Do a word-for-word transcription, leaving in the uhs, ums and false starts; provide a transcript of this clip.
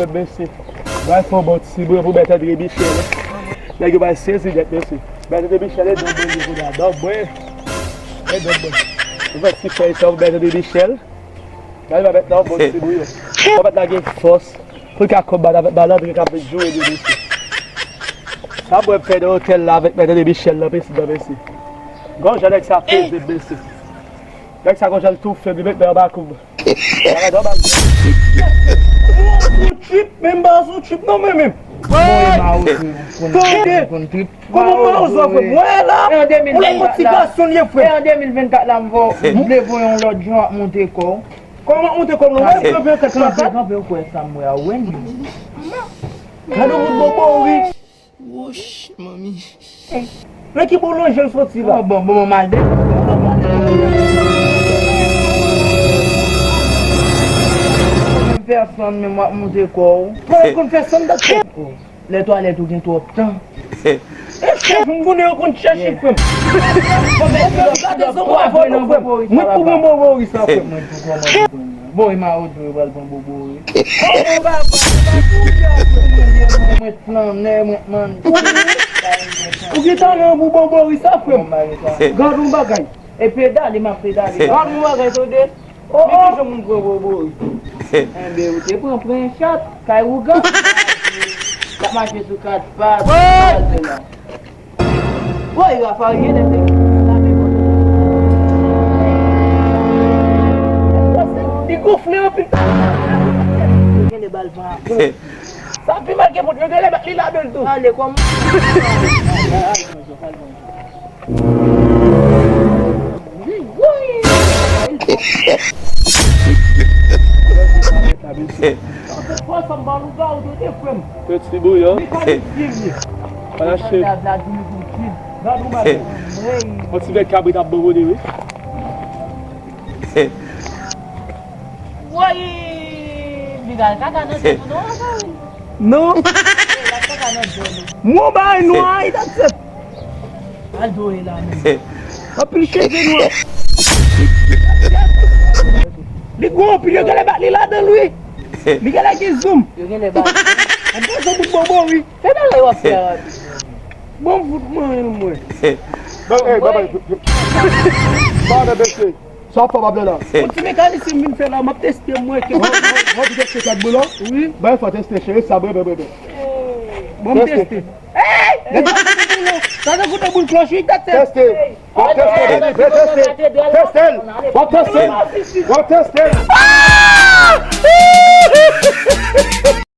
Mesye, bay fò bon ti bri pou Bèt André Michel. Nèg yo bay sezi nèt, mesye. Bèt André Michel e dòk mwen, li kounye a dòk mwen. E dòk mwen. Ou fè ti fèy sa pou Bèt André Michel. Gade ba bèt la, bon ti bri yo. Fò bèt la gen fòs. Pou l ka konbat avèk malandren k ap vin joure li, mesye. Sa mwen fè nan otèl la avèk Bèt André Michel nan, mesye, nan, mesye. Gon jan nèg sa peze, mesye. Nèg sa gon jan l toufe m, li met men anba kou m. Sa va dòm ak sou trip, men m pa sou trip non, men, men. Tande. Kòman mawozo a, frè m? Wè la. Ou la, yon ti gason li ye, frè m. E an de mil vennkat la, m vle voye yon lòt jan, w ap monte kò w. Kòman w ap monte kò w? Wè, kanpe, kanpe, kanpe, kanpe, ou kwè sa m wè a, wè li. Gade yon bout bobo, wi. Wouch, manmi. Nan ki boulanje l soti la? Bon, bon, bon, bon, mal de. Pèsonn, men w ap monte kò w. Mwen konn fè sa m t ap fè. Lè twalèt ou gen twòp tan. E chèf m konnen yo konn chèche, frè m. Gade zanmi w ap vòlò, frè m. Mwen pou pran bobo wi sa, frè m. Mwen tou kòman. Bon, e mawozo yo pral pran bobo wi. Kòman w pa pran bobo wi, frè m? Mwen flannè, mwen man. Ou gen talan pou bobo wi sa, frè m. Gad yon bagay. E pedale, m ap pedale. Gad yon bagay, tande. Oh, oh. Men ki jan moun pran bobo wi. Enben, ou te pran pran chat, kay ougan. K ap mache sou kat pat, al de la. Woy, Rafael, gen nèg te gen nan men mwen. Li gonfle anpil. Gen de bal pa. Sa pi mal ke pot, yo genlè met li ladan l tou. Ale, kòman? Ti bouyon. Panache. Yon ti vèt kabrit ap bonbone, wi. Woy! Li gal kaka nan tèt ou non, Rafael? Non. Li gal kaka nan djòl ou. Mwen bay nou ay dat tèt. Al doye la menm. Anpil cheve nwa. Li gwo anpil, yo genlè bat li ladan l wi. Li genlè gen zoom. Yo genlè bat. Anpil se bout bobo wi. Se bagay w ap fè a. Bon, m fout manyen l mwen. Ba, eh, ba, ba, ba, ba, mesye. Sa w ap fè w ap la? Yon ti mekanisyen m vin fè la, m ap teste m wè ke. Mwen, mwen, mwen vin teste kat boulon? Wi. Bay fò teste, cheri, sa, bwè, bwè, bwè, bwè. Bon, m teste. Hey! Sa se koute boul klòch, wi, tèt. Teste. W ap teste, bebe, teste. Teste l. W ap teste l. W ap teste l.